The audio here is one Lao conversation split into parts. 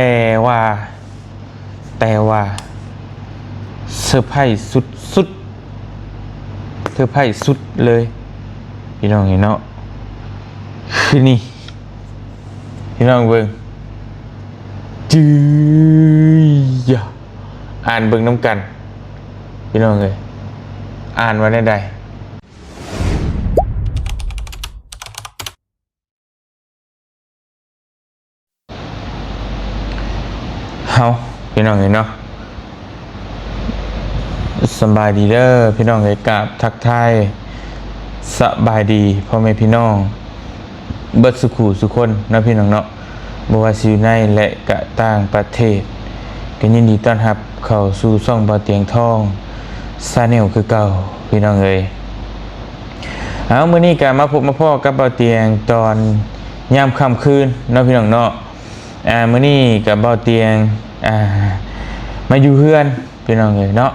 ແຕ່ວ່າ ແຕ່ວ່າເຊີໄພສຸດໆ ເຊີໄພສຸດເລີຍ ພີ່ນ້ອງເອີຍເນາະ ຄືນີ້ ພີ່ນ້ອງເບິ່ງ ຈື່ຍາ ອ່ານເບິ່ງນຳກັນ ພີ່ນ້ອງເອີຍ ອ່ານວ່າແນວໃດ? ເຮົາ ພີ່ນ້ອງເອີຍເນາະ ສະບາຍດີເດີ ພີ່ນ້ອງເອີຍ ກາບທັກທາຍ ສະບາຍດີພໍ່ແມ່ພີ່ນ້ອງ ເບິດສູ່ຄູ່ສູ່ຄົນເນາະ ພີ່ນ້ອງເນາະ ບໍ່ວ່າຊິຢູ່ໃນ ແລະ ກະຕ່າງປະເທດ ກໍຍິນດີຕ້ອນຮັບເຂົ້າສູ່ຊ່ອງບ່າວຕຽງທອງ Channel ຄືເກົ່າ ພີ່ນ້ອງເອີຍ. ເອົາ ມື້ນີ້ກໍມາພົບມາພໍ້ກັບບ່າວຕຽງຕອນຍາມຄ່ຳຄືນເນາະ ພີ່ນ້ອງເນາະ ອ່າ ມື້ນີ້ກໍບ່າວຕຽງ ອ່າ ມາຢູ່ເຮືອນ ພີ່ນ້ອງເອີຍເນາະ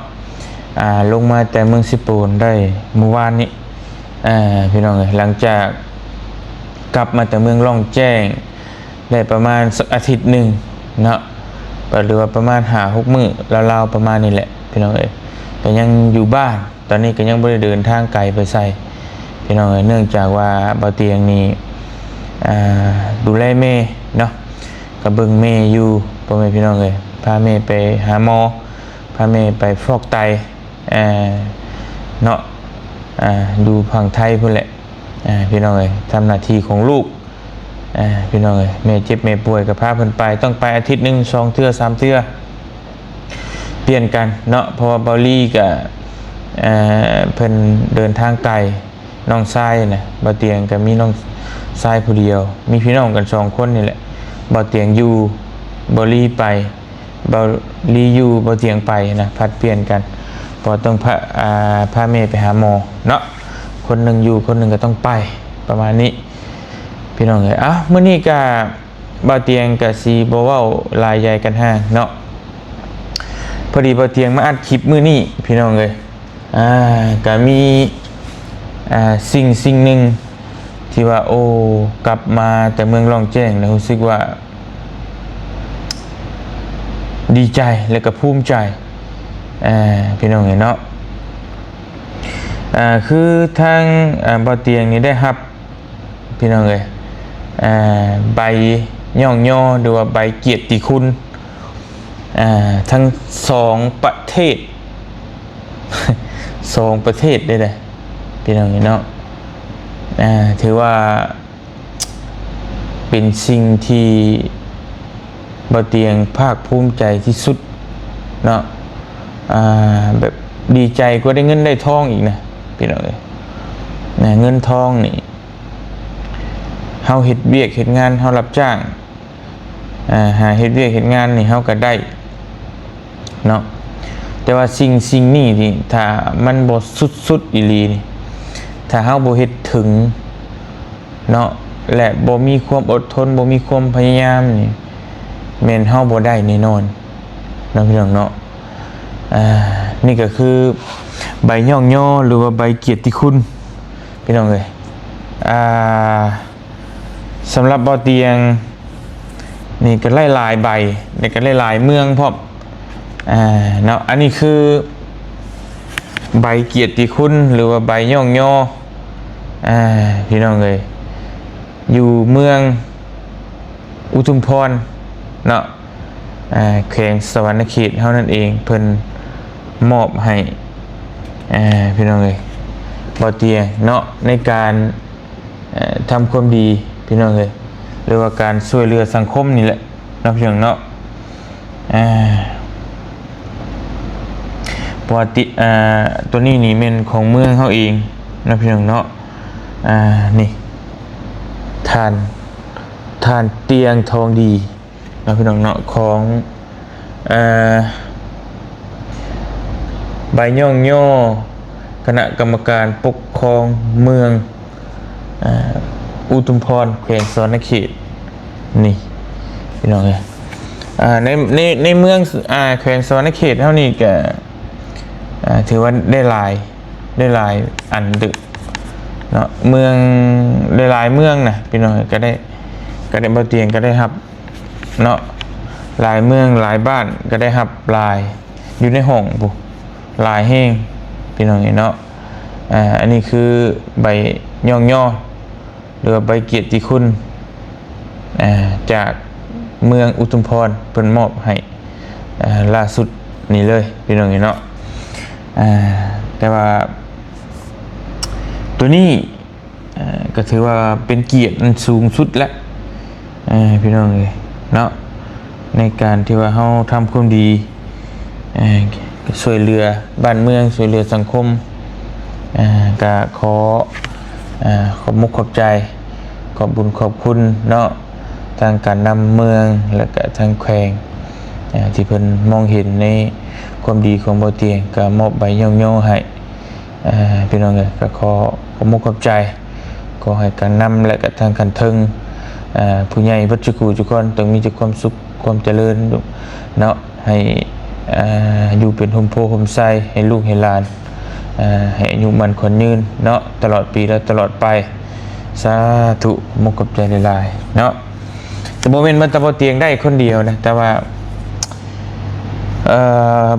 ອ່າ ລົງມາແຕ່ເມືອງເຊໂປນໄດ້ມື້ວານນີ້ ອ່າ ພີ່ນ້ອງເອີຍ ຫຼັງຈາກກັບມາແຕ່ເມືອງລ່ອງແຈ້ງ ໄດ້ປະມານສັກອາທິດໜຶ່ງເນາະ ກໍຫຼືວ່າປະມານຫ້າຫົກມື້ລາວໆ ປະມານນີ້ແຫຼະ ພີ່ນ້ອງເອີຍ ກໍຍັງຢູ່ບ້ານ ຕອນນີ້ກໍຍັງບໍ່ໄດ້ເດີນທາງໄກໄປໃສ ພີ່ນ້ອງເອີຍ ເນື່ອງຈາກວ່າບ່າວຕຽງນີ້ ອ່າ ດູແລແມ່ເນາະ ກໍເບິ່ງແມ່ຢູ່ ພໍ່ແມ່ພີ່ນ້ອງເອີຍ ພາແມ່ໄປຫາໝໍ ພາແມ່ໄປຟອກໄຕ ເນາະ ອ່າ ຢູ່ຝັ່ງໄທພຸ້ນແຫຼະ ອ່າ ພີ່ນ້ອງເອີຍ ທຳໜ້າທີ່ຂອງລູກ ອ່າ ພີ່ນ້ອງເອີຍ ແມ່ເຈັບແມ່ປ່ວຍກໍພາເພິ່ນໄປ ຕ້ອງໄປອາທິດໜຶ່ງສອງເທື່ອສາມເທື່ອ ປ່ຽນກັນເນາະ ເພາະວ່າບ່າວລີກໍ ເອີ ເພິ່ນເດີນທາງໄກ ນ້ອງຊາຍນະ ບ່າວຕຽງກໍມີນ້ອງຊາຍຜູ້ດຽວ ມີພີ່ນ້ອງກັນສອງຄົນນີ້ແຫຼະ ບ່າວຕຽງຢູ່ ບ່າວລີໄປ ບ່າວລີຢູ່ ບ່າວຕຽງໄປນະ ຜັດປ່ຽນກັນ ເພາະຕ້ອງພາ ອ່າ ພາແມ່ໄປຫາໝໍເນາະ ຄົນໜຶ່ງຢູ່ ຄົນໜຶ່ງກໍຕ້ອງໄປ ປະມານນີ້ ພີ່ນ້ອງເອີຍ ເອົ້າ ມື້ນີ້ກະບ່າວຕຽງກະຊິບໍ່ເວົ້າຫຼາຍໃຫຍ່ກັນຫາງເນາະ ພໍດີບ່າວຕຽງມາອັດຄລິບມື້ນີ້ ພີ່ນ້ອງເອີຍ ອ່າ ກະມີ ອ່າ ສິ່ງສິ່ງໜຶ່ງທີ່ວ່າ ໂອ້ ກັບມາແຕ່ເມືອງລ່ອງແຈ້ງແລ້ວຮູ້ສຶກວ່າ ດີໃຈ ແລະ ກໍພູມໃຈ ອ່າ ພີ່ນ້ອງເອີຍເນາະ ອ່າ ຄືທາງ ອ່າ ບ່າວຕຽງນີ້ໄດ້ຮັບ ພີ່ນ້ອງເອີຍ ອ່າ ໃບຍ້ອງຍໍ ຫຼືວ່າໃບກຽດຕິຄຸນ ອ່າ ທັງສອງປະເທດ ສອງປະເທດເດ້ ພີ່ນ້ອງເອີຍເນາະ ອ່າ ຖືວ່າ ເປັນສິ່ງທີ່ບ່າວຕຽງພາກພູມໃຈທີ່ສຸດເນາະ ອ່າ ແບບດີໃຈກວ່າໄດ້ເງິນໄດ້ທອງອີກນະ ພີ່ນ້ອງເອີຍ ນະ ເງິນທອງນີ້ ເຮົາເຮັດວຽກເຮັດງານ ເຮົາຮັບຈ້າງ ອ່າ ຫາເຮັດວຽກເຮັດງານນີ້ ເຮົາກໍໄດ້ ເນາະ ແຕ່ວ່າສິ່ງສິ່ງນີ້ນີ້ ຖ້າມັນບໍ່ສຸດໆອີ່ຫຼີນີ້ ຖ້າເຮົາບໍ່ເຮັດເຖິງເນາະ ແລະ ບໍ່ມີຄວາມອົດທົນ ບໍ່ມີຄວາມພະຍາຍາມນີ້ ແມ່ນເຮົາບໍ່ໄດ້ແນ່ນອນເນາະ ພີ່ນ້ອງເນາະ ອ່າ ນີ້ກໍຄືໃບຍ້ອງຍໍ ຫຼືວ່າໃບກຽດຕິຄຸນ ພີ່ນ້ອງເອີຍ ອ່າ ສຳລັບບ່າວຕຽງນີ້ກໍຫຼາຍໆໃບ ແລະ ກໍຫຼາຍໆເມືອງພ້ອມ ອ່າ ເນາະ ອັນນີ້ຄືໃບກຽດຕິຄຸນ ຫຼືວ່າໃບຍ້ອງຍໍ ອ່າ ພີ່ນ້ອງເອີຍ ຢູ່ເມືອງອຸທຸມພອນເນາະ ອ່າ ແຂວງສະຫວັນນະເຂດເຮົານັ້ນເອງ ເພິ່ນມອບໃຫ້ ອ່າ ພີ່ນ້ອງເອີຍ ບ່າວຕຽງເນາະ ໃນການ ເອີ ທຳຄວາມດີ ພີ່ນ້ອງເອີຍ ຫຼືວ່າການຊ່ວຍເຫຼືອສັງຄົມນີ້ແຫຼະເນາະ ພີ່ນ້ອງເນາະ ອ່າ ເພາະວ່າຕິ ອ່າ ຕົວນີ້ນີ້ແມ່ນຂອງເມືອງເຮົາເອງເນາະ ພີ່ນ້ອງເນາະ ອ່າ ນີ້ ທ່ານ ທ່ານຕຽງທອງດີ ເນາະ ພີ່ນ້ອງເນາະ ຂອງ ເອີ ໃບຍ້ອງຍໍຄະນະກຳມະການປົກຄອງເມືອງ ເອີ ອຸທຸມພອນ ແຂວງສະຫວັນນະເຂດ ນີ້ ພີ່ນ້ອງເອີຍ ອ່າ ໃນ ໃນ ໃນເມືອງ ອ່າ ແຂວງສະຫວັນນະເຂດເຮົານີ້ກະ ອ່າ ຖືວ່າໄດ້ຫຼາຍ ໄດ້ຫຼາຍອັນເຕີບເນາະ ເມືອງ ຫຼາຍໆເມືອງນະ ພີ່ນ້ອງເອີຍ ກະໄດ້ ກະໄດ້ ບ່າວຕຽງກະໄດ້ຮັບ ເນາະ ຫຼາຍເມືອງຫຼາຍບ້ານກໍໄດ້ຮັບຫຼາຍ ຢູ່ໃນຫ້ອງພຸ້ນຫຼາຍແຮງ ພີ່ນ້ອງເອີຍເນາະ. ອາ ອັນນີ້ຄືໃບຍ້ອງຍໍ ຫຼືວ່າໃບກຽດຕິຄຸນ ອາ ຈາກເມືອງອຸທຸມພອນ ເພິ່ນມອບໃຫ້ ອາ ລ່າສຸດນີ້ເລີຍ ພີ່ນ້ອງເອີຍເນາະ. ອາ ແຕ່ວ່າໂຕນີ້ ເອີ ກໍຖືວ່າເປັນກຽດອັນສູງສຸດແລ້ວ ເອີ ພີ່ນ້ອງເອີຍເນາະ ໃນການທີ່ວ່າເຮົາທຳຄວາມດີ ເອີ ຊ່ວຍເຫຼືອບ້ານເມືອງ ຊ່ວຍເຫຼືອສັງຄົມ. ເອີ ກໍຂໍ ເອີ ຂອບມຸກຂອບໃຈ ຂອບບຸນຂອບຄຸນເນາະ ທາງການນຳເມືອງ ແລະກະທາງແຂວງ ເອີ ທີ່ເພິ່ນມອງເຫັນໃນຄວາມດີຂອງບໍ່ຕຽງ ກໍມອບໃບຍ້ອງຍໍໃຫ້. ເອີ ພີ່ນ້ອງເອີຍ ກໍຂໍຂອບມຸກຂອບໃຈ ຂໍໃຫ້ການນຳ ແລະກະທາງຂັ້ນເທິງ ເອີ ຜູ້ໃຫຍ່ເບິດສູ່ຜູ້ສູ່ຄົນ ຈົ່ງມີແຕ່ຄວາມສຸກຄວາມຈະເລີນເນາະ ໃຫ້ ເອີ ຢູ່ເປັນຮົ່ມໂພຮົ່ມໄຊ ໃຫ້ລູກໃຫ້ຫຼານ ເອີ ໃຫ້ອາຍຸໝັ້ນຂວັນຍືນເນາະ ຕະຫຼອດປີ ແລະຕະຫຼອດໄປ ສາທຸ ຂອບມຸກຂອບໃຈຫຼາຍໆເນາະ. ແຕ່ບໍ່ແມ່ນວ່າແຕ່ບໍ່ຕຽງໄດ້ຄົນດຽວນະ ແຕ່ວ່າ ເອີ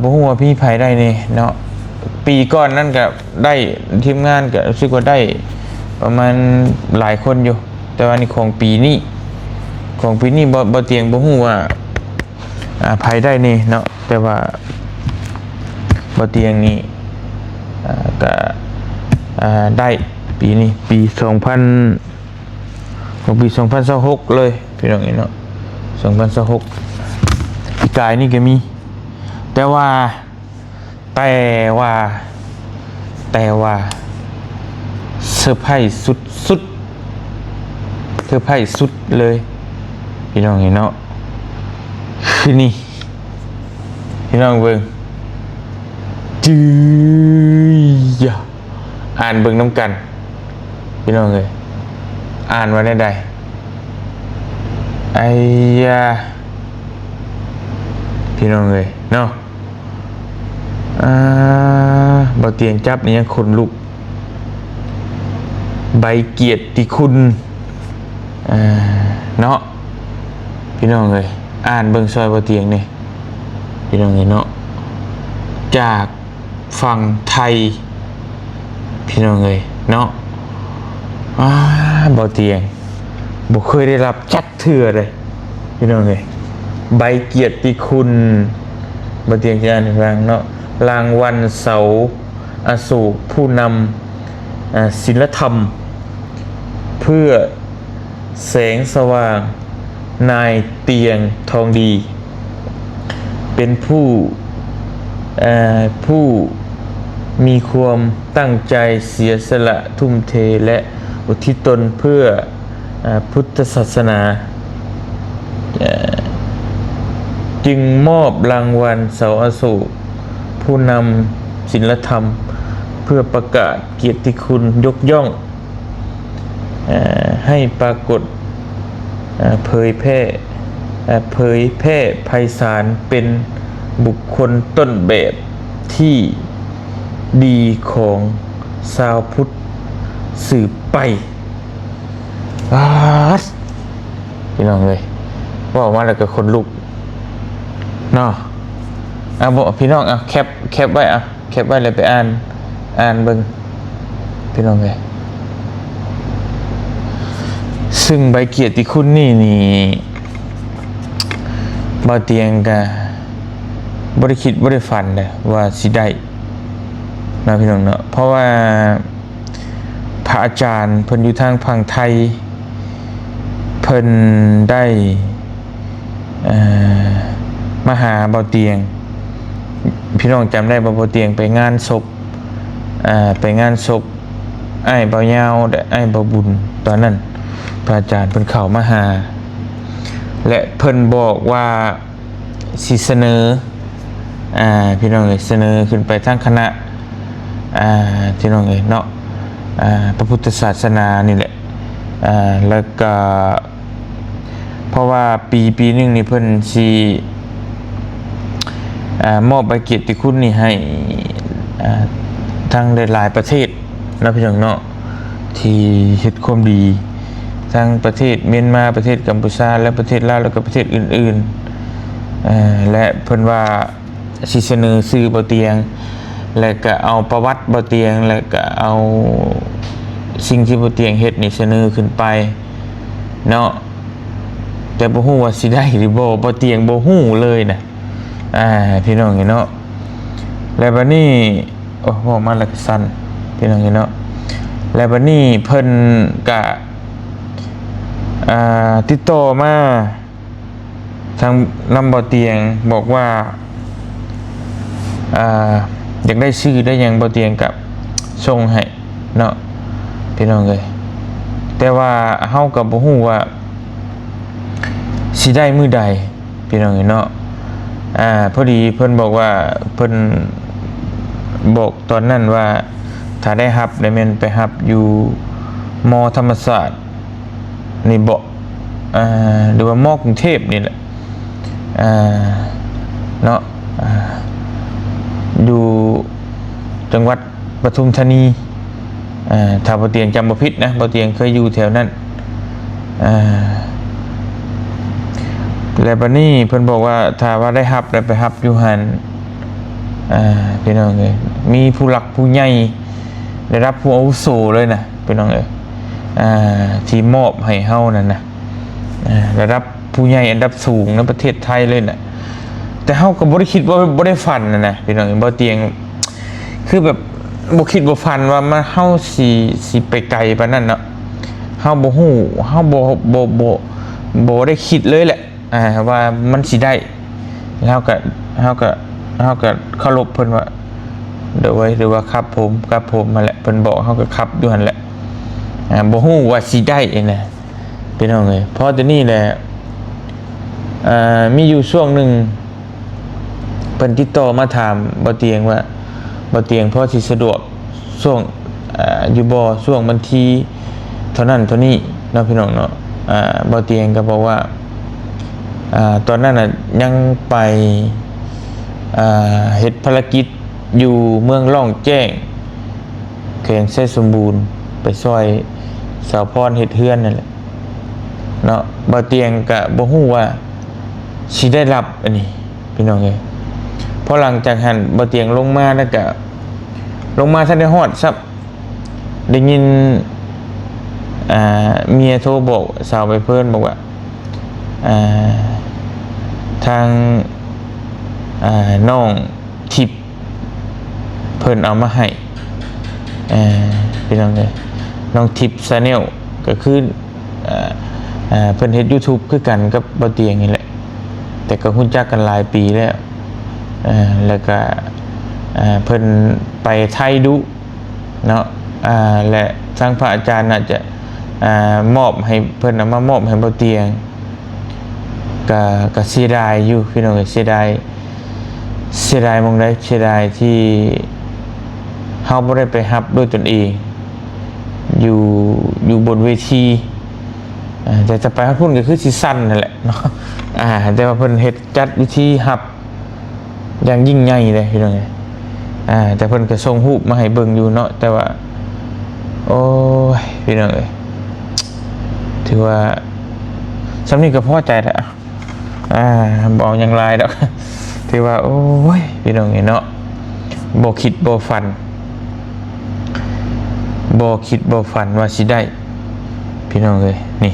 ບໍ່ຮູ້ວ່າມີໃຜໄດ້ແດ່ເນາະ. ປີກ່ອນນັ້ນກໍໄດ້ ທີມງານກໍຮູ້ສຶກວ່າໄດ້ປະມານຫຼາຍຄົນຢູ່ ແຕ່ວ່ານີ້ຂອງປີນີ້ ຂອງປີນີ້ບໍ່ ບໍ່ຕຽງບໍ່ຮູ້ວ່າ ອາ ໃຜໄດ້ແດ່ເນາະ ແຕ່ວ່າບໍ່ຕຽງນີ້ ອາ ກໍ ອາ ໄດ້ປີນີ້ ປີສອງພັນ ຂອງປີສອງພັນຊາວຫົກເລີຍ ພີ່ນ້ອງເອີຍເນາະ ສອງພັນຊາວຫົກ ປີກາຍນີ້ກໍມີ ແຕ່ວ່າ ແຕ່ວ່າ ແຕ່ວ່າ ເຊີໄພຣສ໌ສຸດໆ ເຊີໄພຣສ໌ສຸດເລີຍ ພີ່ນ້ອງເອີຍເນາະ ຄືນີ້ ພີ່ນ້ອງເບິ່ງ ຈື່ຍາ ອ່ານເບິ່ງນຳກັນ ພີ່ນ້ອງເອີຍ ອ່ານວ່າແນວໃດ? ໄອຢາ ພີ່ນ້ອງເອີຍເນາະ ອາ ບໍ່ຕຽງຈັບນີ້ຍັງຂົນລຸກ ໃບກຽດຕິຄຸນ ເອີ ເນາະ ພີ່ນ້ອງເອີຍ ອ່ານເບິ່ງຊ່ອຍບໍ່ຕຽງແດ່ ພີ່ນ້ອງເອີຍເນາະ ຈາກຝັ່ງໄທ ພີ່ນ້ອງເອີຍເນາະ ອາ ບໍ່ຕຽງບໍ່ເຄີຍໄດ້ຮັບຈັກເທື່ອເດ້ ພີ່ນ້ອງເອີຍ ໃບກຽດຕິຄຸນ ບໍ່ຕຽງຈະອ່ານໃຫ້ຟັງເນາະ ລາງວັນເສົາອະໂສກ ຜູ້ນຳ ອາ ສິນລະທຳ ເພື່ອແສງສະຫວ່າງ ນາຍຕຽງ ທອງດີ ເປັນຜູ້ ເອີ ຜູ້ມີຄວາມຕັ້ງໃຈເສຍສະຫຼະ ທຸ່ມເທ ແລະ ອຸທິດຕົນເພື່ອ ອາ ພຸດທະສາສະໜາ ເອີ ຈຶ່ງມອບລາງວັນເສົາອະໂສກ ຜູ້ນຳສິນລະທຳ ເພື່ອປະກາດກຽດຕິຄຸນຍົກຍ້ອງ ເອີ ໃຫ້ປາກົດ ເອີ ເຜີຍແຜ່ ເອີ ເຜີຍແຜ່ໄພສານເປັນບຸກຄົນຕົ້ນແບບທີ່ດີຂອງຊາວພຸດສືບໄປ. ປາດ ພີ່ນ້ອງເອີຍ ເວົ້າມາແລ້ວກໍຂົນລຸກເນາະ. ເອົາ ພີ່ນ້ອງ ເອົາ ແຄບ ແຄບໄວ້ ເອົາ ແຄບໄວ້ແລ້ວໄປອ່ານ ອ່ານເບິ່ງ ພີ່ນ້ອງເອີຍ. ຊຶ່ງໃບກຽດຕິຄຸນນີ້ນີ້ ບ່າວຕຽງກະບໍ່ໄດ້ຄິດບໍ່ໄດ້ຝັນເດ້ວ່າຊິໄດ້ເນາະ ພີ່ນ້ອງເນາະ ເພາະວ່າ ພະອາຈານເພິ່ນຢູ່ທາງຝັ່ງໄທ ເພິ່ນໄດ້ ເອີ ມາຫາບ່າວຕຽງ. ພີ່ນ້ອງຈຳໄດ້ບໍ່? ບ່າວຕຽງໄປງານສົບ ເອີ ໄປງານສົບອ້າຍບ່າວຍາວ ແລະ ອ້າຍບ່າວບຸນ. ຕອນນັ້ນພະອາຈານເພິ່ນເຂົ້າມາຫາ ແລະ ເພິ່ນບອກວ່າ ຊິສະເໜີ ອາ ພີ່ນ້ອງເອີຍ ສະເໜີຂຶ້ນໄປທາງຄະນະ ອາ ພີ່ນ້ອງເອີຍເນາະ ອາ ພະພຸດທະສາສະໜານີ້ແຫຼະ ອາ ແລ້ວກໍ ເພາະວ່າປີ ປີໜຶ່ງນີ້ເພິ່ນຊິ ອາ ມອບໃບກຽດຕິຄຸນນີ້ໃຫ້ ອາ ທັງຫຼາຍໆປະເທດເນາະ ພີ່ນ້ອງເນາະ. ທີ່ເຮັດຄວາມດີ ທັງປະເທດມຽນມາ, ປະເທດກຳປູຊາ ແລະ ປະເທດລາວ ແລະ ກໍປະເທດອື່ນ ເອີ ແລະ ເພິ່ນວ່າຊິສະເໜີຊື່ບໍ່ຕຽງ ແລະ ກະເອົາປະຫວັດບໍ່ຕຽງ ແລະ ກະເອົາສິ່ງທີ່ບໍ່ຕຽງເຮັດນີ້ສະເໜີຂຶ້ນໄປເນາະ. ແຕ່ບໍ່ຮູ້ວ່າຊິໄດ້ຫຼືບໍ່ ບໍ່ຕຽງບໍ່ຮູ້ເລີຍນະ ອ່າ ພີ່ນ້ອງເອີຍເນາະ. ແລະ ບັດນີ້ ໂອ້ ເວົ້າມາແລ້ວກໍສັ່ນ ພີ່ນ້ອງເອີຍເນາະ. ແລະ ບັດນີ້ເພິ່ນກະ ອ່າ ຕິດຕໍ່ມາທາງນຳບໍ່ຕຽງ ບອກວ່າ ອ່າ ຢາກໄດ້ຊື່ໄດ້ຫຍັງ ບໍ່ຕຽງກະສົ່ງໃຫ້ເນາະ ພີ່ນ້ອງເອີຍ. ແຕ່ວ່າເຮົາກໍບໍ່ຮູ້ວ່າຊິໄດ້ມື້ໃດ ພີ່ນ້ອງເອີຍເນາະ. ອ່າ ພໍດີເພິ່ນບອກວ່າ ເພິ່ນບອກຕອນນັ້ນວ່າ ຖ້າໄດ້ຮັບແລ້ວແມ່ນໄປຮັບຢູ່ ມ ທຳມະຊາດນີ້ເບາະ ອ່າ ຫຼືວ່າ ມ ກຸງເທບນີ້ແຫຼະ ອ່າ ເນາະ ອ່າ ຢູ່ຈັງຫວັດປະທຸມທານີ. ອ່າ ຖ້າບໍ່ຕຽງຈຳບໍ່ຜິດນະ ບໍ່ຕຽງເຄີຍຢູ່ແຖວນັ້ນ. ອ່າ ແລະ ບັດນີ້ເພິ່ນບອກວ່າ ຖ້າວ່າໄດ້ຮັບແລ້ວໄປຮັບຢູ່ຫັ້ນ ອ່າ ພີ່ນ້ອງເອີຍ ມີຜູ້ຫຼັກຜູ້ໃຫຍ່ ລະດັບຜູ້ອາວຸໂສເລີຍນະ ພີ່ນ້ອງເອີຍ ອ່າ ທີ່ມອບໃຫ້ເຮົານັ້ນນະ ອ່າ ລະດັບ ຜູ້ໃຫຍ່ອັນດັບສູງໃນປະເທດໄທເລີຍນະ. ແຕ່ເຮົາກໍບໍ່ໄດ້ຄິດວ່າ ບໍ່ໄດ້ຝັນນະນະ ພີ່ນ້ອງ. ບໍ່ຕຽງ ຄືແບບບໍ່ຄິດບໍ່ຝັນວ່າມາ ເຮົາຊິ ຊິໄປໄກປານນັ້ນເນາະ. ເຮົາບໍ່ຮູ້ ເຮົາບໍ່ ບໍ່ ບໍ່ ບໍ່ໄດ້ຄິດເລີຍແຫຼະ ອ່າ ວ່າມັນຊິໄດ້. ເຮົາກໍ ເຮົາກໍ ເຮົາກໍເຄົາລົບເພິ່ນວ່າ ໂດຍ ຫຼືວ່າ ຄັບຜົມ ຄັບຜົມ ຫັ້ນແຫຼະ. ເພິ່ນບອກເຮົາກໍຄັບຢູ່ຫັ້ນແຫຼະ ອ່າ ບໍ່ຮູ້ວ່າຊິໄດ້ນະ. ພີ່ນ້ອງເອີຍ ພໍແຕ່ນີ້ແຫຼະ ເອີ ມີຢູ່ຊ່ວງໜຶ່ງ ເພິ່ນຕິດຕໍ່ມາຖາມບໍ່ຕຽງວ່າ ບໍ່ຕຽງພໍຊິສະດວກຊ່ວງ ເອີ ຢູ່ບໍ່ ຊ່ວງວັນທີເທົ່ານັ້ນເທົ່ານີ້ເນາະ ພີ່ນ້ອງເນາະ. ເອີ ບໍ່ຕຽງກໍບອກວ່າ ເອີ ຕອນນັ້ນນະຍັງໄປ ເອີ ເຮັດພາລະກິດຢູ່ເມືອງລ້ອງແຈ້ງ ແຂວງໄຊສົມບູນ ໄປຊ່ອຍສາວພອນເຮັດເຮືອນນັ້ນແຫຼະເນາະ. ບ່າວຕຽງກະບໍ່ຮູ້ວ່າຊິໄດ້ຮັບອັນນີ້ ພີ່ນ້ອງເອີຍ. ພໍຫຼັງຈາກຫັ້ນບ່າວຕຽງລົງມາແລ້ວກະ ລົງມາທັນໄດ້ຮອດຊ້ຳ ໄດ້ຍິນ ອ່າ ເມຍໂທບອກສາວໃບເພີນ ບອກວ່າ ອ່າ ທາງ ອ່າ ນ້ອງທິບ ເພິ່ນເອົາມາໃຫ້ ເອີ ພີ່ນ້ອງເອີຍ. ນ້ອງທິບ Channel ກໍຄື ເອີ ເອີ ເພິ່ນເຮັດ YouTube ຄືກັນກັບບ່າວຕຽງນີ້ແຫຼະ ແຕ່ກໍຮູ້ຈັກກັນຫຼາຍປີແລ້ວ ເອີ ແລ້ວກໍ ເອີ ເພິ່ນໄປໄທດຸເນາະ ອ່າ ແລະ ທາງພະອາຈານໜ້າຈະ ອ່າ ມອບໃຫ້ ເພິ່ນເອົາມາມອບໃຫ້ບ່າວຕຽງ. ກະ ກະເສຍດາຍຢູ່ພີ່ນ້ອງເອີຍ ເສຍດາຍ ເສຍດາຍໝ່ອງໃດ? ເສຍດາຍທີ່ເຮົາບໍ່ໄດ້ໄປຮັບດ້ວຍຕົນເອງ ຢູ່ ຢູ່ບົນເວທີ ເອີ ແຕ່ຈະໄປຮອດພຸ້ນກໍຄືຊິສັ່ນນັ້ນແຫຼະເນາະ ອ່າ ແຕ່ວ່າເພິ່ນເຮັດ ຈັດພິທີຮັບຢ່າງຍິ່ງໃຫຍ່ເດ້ພີ່ນ້ອງເອີຍ. ອ່າ ແຕ່ເພິ່ນກໍສົ່ງຮູບມາໃຫ້ເບິ່ງຢູ່ເນາະ ແຕ່ວ່າ ໂອ້ຍ ພີ່ນ້ອງເອີຍ ຖືວ່າສ່ຳນີ້ກໍພໍໃຈແລ້ວ ອ່າ ບໍ່ເອົາຫຍັງຫຼາຍດອກ ຖືວ່າ ໂອ້ຍ ພີ່ນ້ອງເອີຍເນາະ ບໍ່ຄິດບໍ່ຝັນ ບໍ່ຄິດບໍ່ຝັນວ່າຊິໄດ້ ພີ່ນ້ອງເອີຍ. ນີ້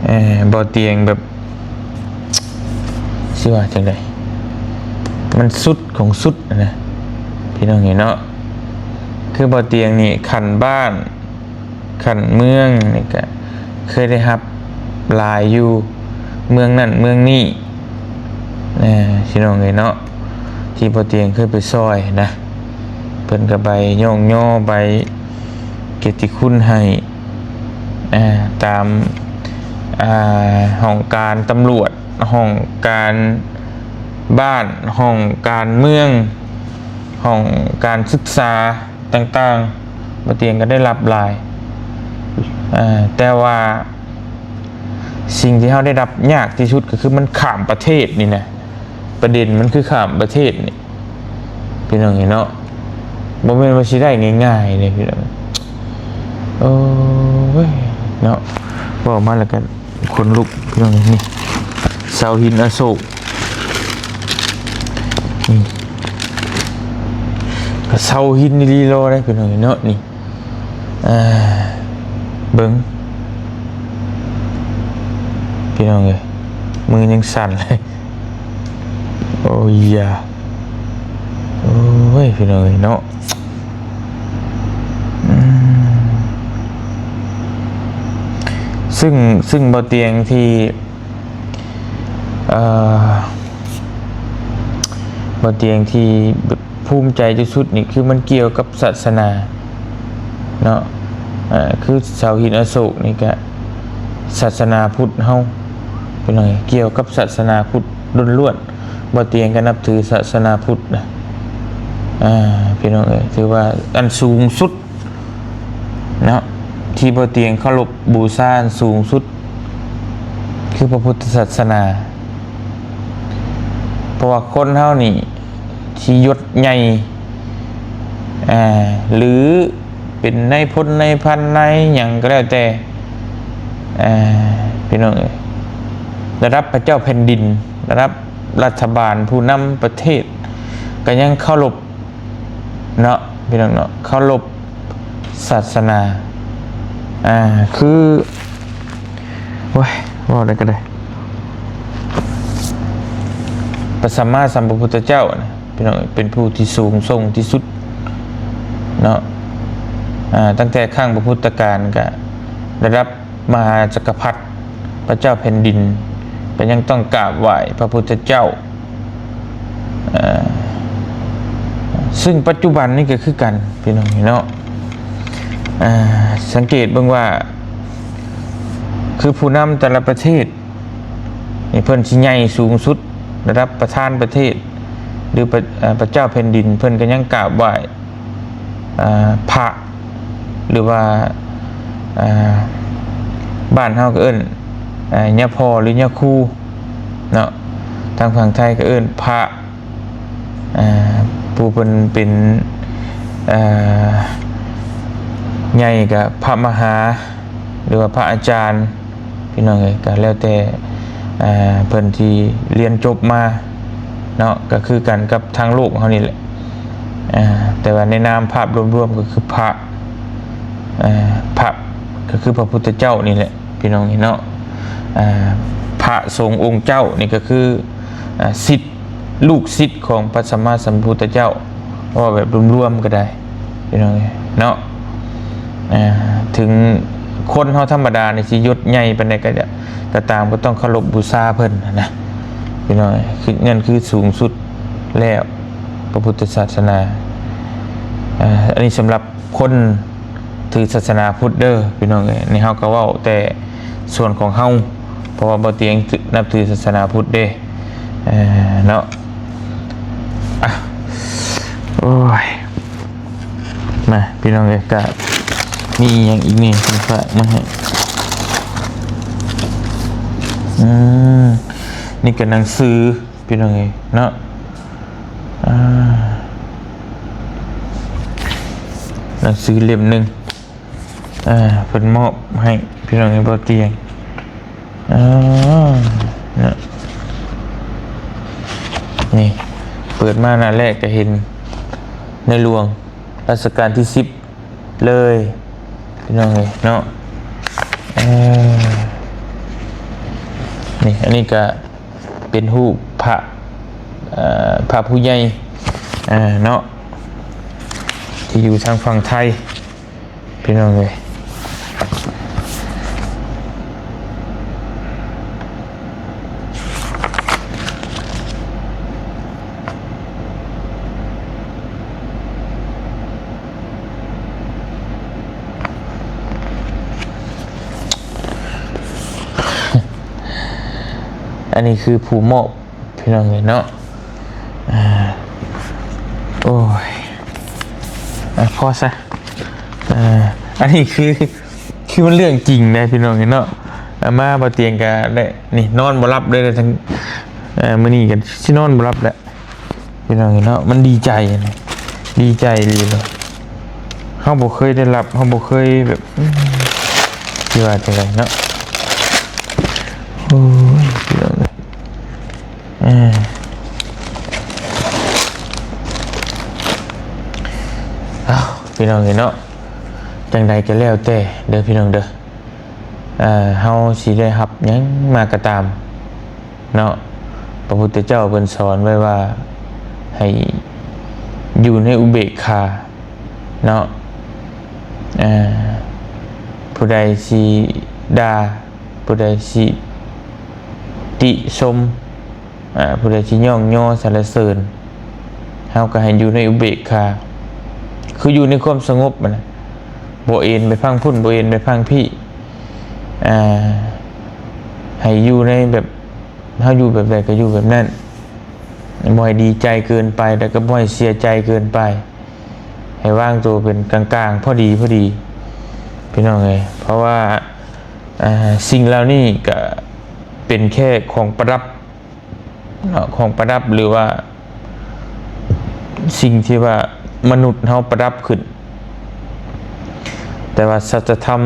ເອີ ບ່າວຕຽງແບບ ຊິວ່າຈັ່ງໃດ ມັນສຸດຂອງສຸດນະ ພີ່ນ້ອງເອີຍເນາະ. ຄືບ່າວຕຽງນີ້ ຂັ້ນບ້ານ ຂັ້ນເມືອງນີ້ກະເຄີຍໄດ້ຮັບຫຼາຍຢູ່ ເມືອງນັ້ນເມືອງນີ້ນະ ພີ່ນ້ອງເອີຍເນາະ ທີ່ບ່າວຕຽງເຄີຍໄປຊ່ອຍນະ ເພິ່ນກໍໃບຍ້ອງຍໍ ໃບກຽດຕິຄຸນໃຫ້ ອ່າ ຕາມ ອ່າ ຫ້ອງການຕຳຫຼວດ ຫ້ອງການບ້ານ ຫ້ອງການເມືອງ ຫ້ອງການສຶກສາຕ່າງໆ ບ່າວຕຽງກໍໄດ້ຮັບຫຼາຍ ເອີ ແຕ່ວ່າສິ່ງທີ່ເຮົາໄດ້ຮັບຍາກທີ່ສຸດກໍຄືມັນຂ້າມປະເທດນີ້ນະ ປະເດັນມັນຄືຂ້າມປະເທດນີ້ ພີ່ນ້ອງເອີຍເນາະ ບໍ່ແມ່ນວ່າຊິໄດ້ງ່າຍໆເດ້ພີ່ນ້ອງ. ໂອ້ຍເນາະ ເວົ້າມາແລ້ວກໍຂົນລຸກພີ່ນ້ອງເອີຍ. ນີ້ ເສົາຫີນອະໂສກ ນີ້ ກໍເຊົາຫີນອີ່ຫຼີລໍເດ້ພີ່ນ້ອງເນາະ ນີ້ ອ່າ ເບິ່ງ ພີ່ນ້ອງເອີຍ ມືຍັງສັ່ນເລີຍ ໂອ້ຍຢາ ໂອ້ຍ ພີ່ນ້ອງເອີຍເນາະ ອືມ ຊຶ່ງ ຊຶ່ງບໍ່ຕຽງທີ່ ເອີ ບໍ່ຕຽງທີ່ ພູມໃຈທີ່ສຸດນີ້ຄືມັນກ່ຽວກັບສາສະໜາເນາະ ເອີ ຄືເສົາຫີນອະໂສກນີ້ກະສາສະໜາພຸດເຮົາ ພີ່ນ້ອງເອີຍ ກ່ຽວກັບສາສະໜາພຸດລ້ວນໆ ບໍ່ຕຽງກໍນັບຖືສາສະໜາພຸດນະ ອ່າ ພີ່ນ້ອງເອີຍ ຖືວ່າອັນສູງສຸດເນາະ ທີ່ບໍ່ຕຽງເຄົາລົບບູຊາອັນສູງສຸດ ຄືພະພຸດທະສາສະໜາ ເພາະວ່າຄົນເຮົານີ້ ທີ່ຍົດໃຫຍ່ ອ່າ ຫຼື ເປັນນາຍພົນນາຍພັນນາຍຫຍັງກໍແລ້ວແຕ່ ອ່າ ພີ່ນ້ອງເອີຍ ລະດັບພະເຈົ້າແຜ່ນດິນ ລະດັບລັດຖະບານ ຜູ້ນຳປະເທດ ກໍຍັງເຄົາລົບເນາະ ພີ່ນ້ອງເນາະ ເຄົາລົບສາສະໜາ ອ່າ ຄື ໂອ້ຍ ເວົ້າໄດ້ກໍໄດ້ ພະສຳມາສຳພຸດທະເຈົ້ານະ ພີ່ນ້ອງ ເປັນຜູ້ທີ່ສູງສົ່ງທີ່ສຸດເນາະ ອ່າ ຕັ້ງແຕ່ຄັ້ງພະພຸດທະການກະລະດັບມະຫາຈັກກະພັດ ພະເຈົ້າແຜ່ນດິນ ກໍຍັງຕ້ອງກາບໄຫວ້ພະພຸດທະເຈົ້າ ເອີ ຊຶ່ງປັດຈຸບັນນີ້ກໍຄືກັນ ພີ່ນ້ອງເນາະ ອ່າ ສັງເກດເບິ່ງວ່າ ຄືຜູ້ນຳແຕ່ລະປະເທດ ນີ້ເພິ່ນຊິໃຫຍ່ສູງສຸດ ລະດັບປະທານປະເທດ ຫຼື ພະ ເອີ ພະເຈົ້າແຜ່ນດິນ ເພິ່ນກໍຍັງກາບໄຫວ້ ເອີ ພະ ຫຼືວ່າ ເອີ ບ້ານເຮົາກໍເອີ້ນ ເອີ ຍາພໍ່ ຫຼື ຍາຄູເນາະ ທາງຝັ່ງໄທກໍເອີ້ນພະ ເອີ ຜູ້ເພິ່ນເປັນ ເອີ ໃຫຍ່ກໍພະມະຫາ ຫຼືວ່າພະອາຈານ ພີ່ນ້ອງເອີຍ ກໍແລ້ວແຕ່ ເອີ ເພິ່ນທີ່ຮຽນຈົບມາເນາະ ກໍຄືກັນກັບທາງໂລກເຮົານີ້ແຫຼະ ເອີ ແຕ່ວ່າໃນນາມພາບລວມໆກໍຄືພະ ເອີ ພະ ກໍຄືພະພຸດທະເຈົ້ານີ້ແຫຼະ ພີ່ນ້ອງເນາະ ເອີ ພະສົງອົງເຈົ້ານີ້ກໍຄື ເອີ ສິດ ລູກສິດຂອງພະສຳມາສຳພຸດທະເຈົ້າ ເວົ້າແບບລວມໆກໍໄດ້ ພີ່ນ້ອງເອີຍເນາະ ເອີ ເຖິງຄົນເຮົາທຳມະດານີ້ຊິຍົດໃຫຍ່ປານໃດກໍ ກໍຕາມ ກໍຕ້ອງເຄົາລົບບູຊາເພິ່ນນະ ພີ່ນ້ອງເອີຍ ຄື ນັ້ນຄືສູງສຸດແລ້ວ ພະພຸດທະສາສະໜາ ເອີ ອັນນີ້ສຳລັບຄົນຖືສາສະໜາພຸດເດີ ພີ່ນ້ອງເອີຍ ນີ້ເຮົາກໍເວົ້າແຕ່ ສ່ວນຂອງເຮົາ ເພາະວ່າບໍ່ຕຽງນັບຖືສາສະໜາພຸດເດ້ ເອີ ເນາະ ອ່ະ ໂອ້ຍ ມາ ພີ່ນ້ອງເອີຍ ກະມີຫຍັງອີກນີ້ເພິ່ນຝາກມາໃຫ້ ອືມ ນີ້ກໍໜັງສື ພີ່ນ້ອງເອີຍເນາະ ອ່າ ໜັງສືເຫຼັ້ມໜຶ່ງ ອ່າ ເພິ່ນມອບໃຫ້ພີ່ນ້ອງເອີຍ ບໍ່ຕຽງ ອ່າ ເນາະ ນີ້ ເປີດມາໜ້າແລກກໍເຫັນໃນຫຼວງ ລັດຊະການທີສິບເລີຍ ພີ່ນ້ອງເອີຍເນາະ ເອີ ນີ້ ອັນນີ້ກໍເປັນຮູບພະ ເອີ ພະຜູ້ໃຫຍ່ ເອີ ເນາະ ທີ່ຢູ່ທາງຝັ່ງໄທ ພີ່ນ້ອງເອີຍ ອັນນີ້ຄືຜູ້ມອບ ພີ່ນ້ອງເອີຍເນາະ ອ່າ ໂອ້ຍ ອ່າ ພໍຊະ ອ່າ ອັນນີ້ຄື ຄືມັນເລື່ອງຈິງເດ້ພີ່ນ້ອງເອີຍເນາະ ອ່າ ມາບໍ່ຕຽງກະໄດ້ ນີ້ນອນບໍ່ຫຼັບເລີຍ ທັງ ເອີ ມື້ນີ້ກໍຊິນອນບໍ່ຫຼັບແຫຼະ ພີ່ນ້ອງເອີຍເນາະ ມັນດີໃຈ ດີໃຈອີ່ຫຼີເນາະ ເຮົາບໍ່ເຄີຍໄດ້ຮັບ ເຮົາບໍ່ເຄີຍແບບ ອືມ ຊິວ່າຈັ່ງໃດເນາະ ໂອ້ຍ ພີ່ນ້ອງເອີຍ ເອີ ພີ່ນ້ອງເອີຍເນາະ, ຈັ່ງໃດກໍແລ້ວແຕ່ເດີພີ່ນ້ອງເດີ, ເອີ ເຮົາຊິໄດ້ຮັບຫຍັງມາກໍຕາມເນາະ, ພະພຸດທະເຈົ້າເພິ່ນສອນໄວ້ວ່າໃຫ້ຢູ່ໃນອຸເບກຂາເນາະ. ເອີ ຜູ້ໃດຊິດ່າ ຜູ້ໃດຊິຕິຊົມ ອາ ຜູ້ໃດຊິຍ້ອງຍໍສັນລະເສີນ ເຮົາກໍໃຫ້ຢູ່ໃນອຸເບກຂາ ຄືຢູ່ໃນຄວາມສະຫງົບຫັ້ນນະ, ບໍ່ເອນໄປຝັ່ງພຸ້ນ ບໍ່ເອນໄປຝັ່ງພີ້ ອາ ໃຫ້ຢູ່ໃນແບບ ເຮົາຢູ່ແບບໃດກໍຢູ່ແບບນັ້ນ, ບໍ່ໃຫ້ດີໃຈເກີນໄປ ແລ້ວກໍບໍ່ໃຫ້ເສຍໃຈເກີນໄປ, ໃຫ້ວາງໂຕເປັນກາງໆ ພໍດີໆ ພີ່ນ້ອງເອີຍ. ເພາະວ່າ ອາ ສິ່ງເຫຼົ່ານີ້ກໍເປັນແຄ່ຂອງປະດັບເນາະ, ຂອງປະດັບ ຫຼືວ່າສິ່ງທີ່ວ່າມະນຸດເຮົາປະດັບຂຶ້ນ, ແຕ່ວ່າສັດຈະທຳ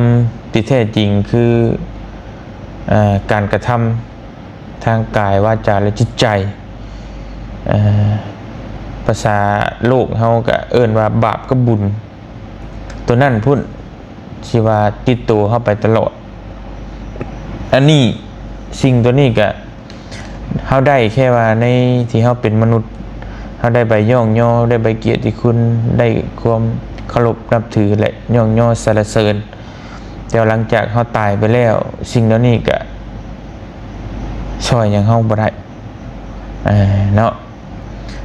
ທີ່ແທ້ຈິງຄື ອາ ການກະທຳທາງກາຍ ວາຈາ ແລະ ຈິດໃຈ. ອາ ພາສາໂລກເຮົາກໍເອີ້ນວ່າບາບກັບບຸນ ຕົວນັ້ນພຸ້ນ ທີ່ວ່າຕິດໂຕເຮົາໄປຕະຫຼອດ. ອັນນີ້ ສິ່ງຕົວນີ້ກະ ເຮົາໄດ້ແຄ່ວ່າໃນທີ່ເຮົາເປັນມະນຸດ ເຮົາໄດ້ໃບຍ້ອງຍໍ ໄດ້ໃບກຽດຕິຄຸນ ໄດ້ຄວາມເຄົາລົບນັບຖື ແລະ ຍ້ອງຍໍສັນລະເສີນ, ແຕ່ວ່າຫຼັງຈາກເຮົາຕາຍໄປແລ້ວ ສິ່ງເຫຼົ່ານີ້ກະຊ່ອຍຫຍັງເຮົາບໍ່ໄດ້ ເອີ ເນາະ.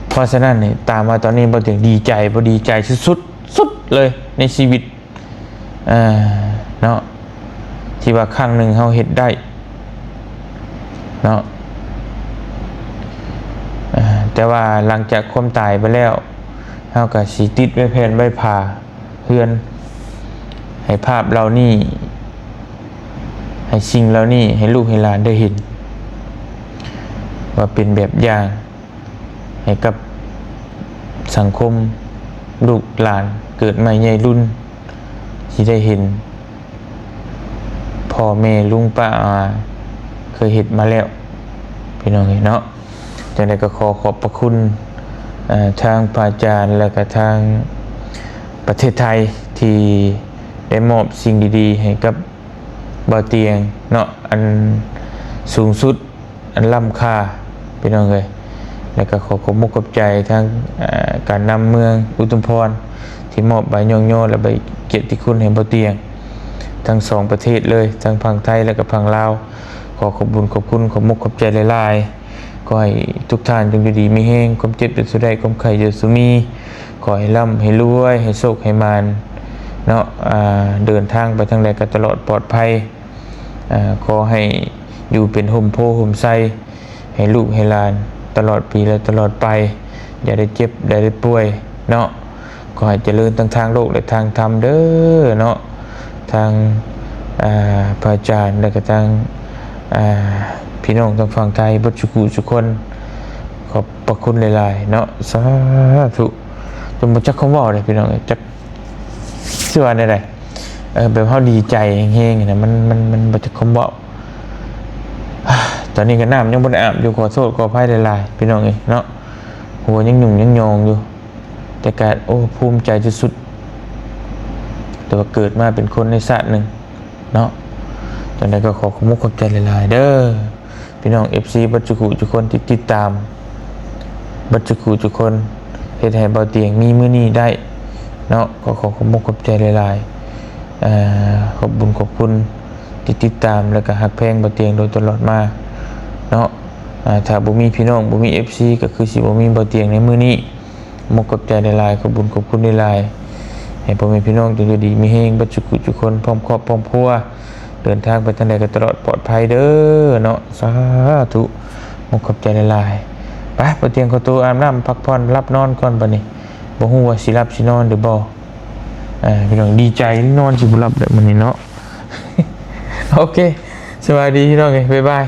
ເພາະສະນັ້ນນີ້ ຕາມວ່າຕອນນີ້ບໍ່ເຖິງດີໃຈ ບໍ່ດີໃຈສຸດໆ ສຸດເລີຍໃນຊີວິດ ເອີ ເນາະ ທີ່ວ່າຄັ້ງໜຶ່ງເຮົາເຮັດໄດ້ເນາະ. ເອີ ແຕ່ວ່າຫຼັງຈາກຄວາມຕາຍໄປແລ້ວ ເຮົາກໍຊິຕິດໄວ້ແຜ່ນໄວ້ຜາເຮືອນ ໃຫ້ພາບເຫຼົ່ານີ້ ໃຫ້ສິ່ງເຫຼົ່ານີ້ ໃຫ້ລູກໃຫ້ຫຼານໄດ້ເຫັນ ວ່າເປັນແບບຢ່າງ ໃຫ້ກັບສັງຄົມ ລູກຫຼານເກີດໃໝ່ໃຫຍ່ລຸນ ຊິໄດ້ເຫັນພໍ່ແມ່ລຸງປ້າອາເຄີຍເຮັດມາແລ້ວ ພີ່ນ້ອງເອີຍເນາະ. ຈັ່ງໃດກໍຂໍຂອບພະຄຸນ ເອີ ທາງພະອາຈານ ແລະກະທາງປະເທດໄທ ທີ່ໄດ້ມອບສິ່ງດີໆໃຫ້ກັບ ບ່າວຕຽງເນາະ ອັນສູງສຸດ ອັນລ້ຳຄ່າ ພີ່ນ້ອງເອີຍ. ແລ້ວກໍຂໍຂອບມຸກຂອບໃຈທາງ ເອີ ການນຳເມືອງອຸທຸມພອນ ທີ່ມອບໃບຍ້ອງຍໍ ແລະ ໃບກຽດຕິຄຸນໃຫ້ບ່າວຕຽງ ທັງສອງປະເທດເລີຍ ທັງຝັ່ງໄທ ແລະ ກໍຝັ່ງລາວ. ຂໍຂອບບຸນຂອບຄຸນ ຂອບມຸກຂອບໃຈຫຼາຍໆ. ຂໍໃຫ້ທຸກທ່ານຈົ່ງຢູ່ດີມີແຮງ, ຄວາມເຈັບຢ່າສູ່ໄດ້, ຄວາມໄຂ້ຢ່າສູ່ມີ. ຂໍໃຫ້ລ່ຳໃຫ້ລວຍ, ໃຫ້ໂຊກໃຫ້ໝານເນາະ, ອາ, ເດີນທາງໄປທາງໃດກໍຕະຫຼອດປອດໄພ. ອາ, ຂໍໃຫ້ຢູ່ເປັນຮົ່ມໂພຮົ່ມໄຊ ໃຫ້ລູກໃຫ້ຫຼານຕະຫຼອດປີ ແລະ ຕະຫຼອດໄປ. ຢ່າໄດ້ເຈັບ, ຢ່າໄດ້ປ່ວຍເນາະ. ຂໍໃຫ້ຈະເລີນທັງທາງໂລກ ແລະ ທາງທຳເດີເນາະ. ທາງ ອາ ພະອາຈານ ແລະ ກໍທາງ ອາ ພີ່ນ້ອງທາງຝັ່ງໄທເບິດສຸຜູ້ສຸຄົນ ຂອບພະຄຸນຫຼາຍໆເນາະ. ສາທຸ. ຈົນບໍ່ຈັກຄຳເວົ້າເດ້ພີ່ນ້ອງເອີຍ, ຈັກຊິວ່າແນວໃດ. ເອີ ແບບເຮົາດີໃຈແຮງໆນະ, ມັນ ມັນ ມັນບໍ່ຈັກຄຳເວົ້າ. ຕອນນີ້ກໍນ້ຳຍັງບໍ່ໄດ້ອາບຢູ່, ຂໍໂທດຂໍອະໄພຫຼາຍໆ ພີ່ນ້ອງເອີຍເນາະ. ຫົວຍັງຫຍຸ້ງຍັງຍອງຢູ່. ແຕ່ກະ ໂອ້ ພູມໃຈສຸດໆ ແຕ່ວ່າເກີດມາເປັນຄົນໃນຊາດໜຶ່ງເນາະ. ຈັ່ງໃດກໍຂໍຂອບມຸກຂອບໃຈຫຼາຍໆເດີ ພີ່ນ້ອງ ເອັຟຊີ ເບິດສຸຜູ້ສຸຄົນທີ່ຕິດຕາມ ເບິດສຸຜູ້ສຸຄົນ ເຮັດໃຫ້ບ່າວຕຽງມີມື້ນີ້ໄດ້ເນາະ. ກໍຂໍຂອບມຸກຂອບໃຈຫຼາຍໆ ເອີ ຂອບບຸນຂອບຄຸນທີ່ຕິດຕາມ ແລ້ວກໍຮັກແພງບ່າວຕຽງໂດຍຕະຫຼອດມາເນາະ. ອາ ຖ້າບໍ່ມີພີ່ນ້ອງ ບໍ່ມີ ເອັຟຊີ ກໍຄືຊິບໍ່ມີບ່າວຕຽງໃນມື້ນີ້. ມຸກຂອບໃຈຫຼາຍໆ, ຂອບບຸນຂອບຄຸນຫຼາຍໆ. ໃຫ້ພໍ່ແມ່ພີ່ນ້ອງຈົ່ງຢູ່ດີມີແຮງເບິດສຸຜູ້ສຸຄົນ ພ້ອມຄອບພ້ອມຄົວ, ເດີນທາງໄປທາງໃດກໍຕະຫຼອດປອດໄພເດີເນາະ. ສາທຸ. ມຸກຂອບໃຈຫຼາຍໆ. ໄປ ບ່າວຕຽງຂໍໂຕອາບນ້ຳພັກຜ່ອນ ຫຼັບນອນກ່ອນບັດນີ້. ບໍ່ຮູ້ວ່າຊິຫຼັບຊິນອນຫຼືບໍ່. ເອີ ພີ່ນ້ອງ ດີໃຈນອນຊິບໍ່ຫຼັບແລ້ວມື້ນີ້ເນາະ. ໂອເຄ ສະບາຍດີພີ່ນ້ອງເອີຍ ບາຍບາຍ.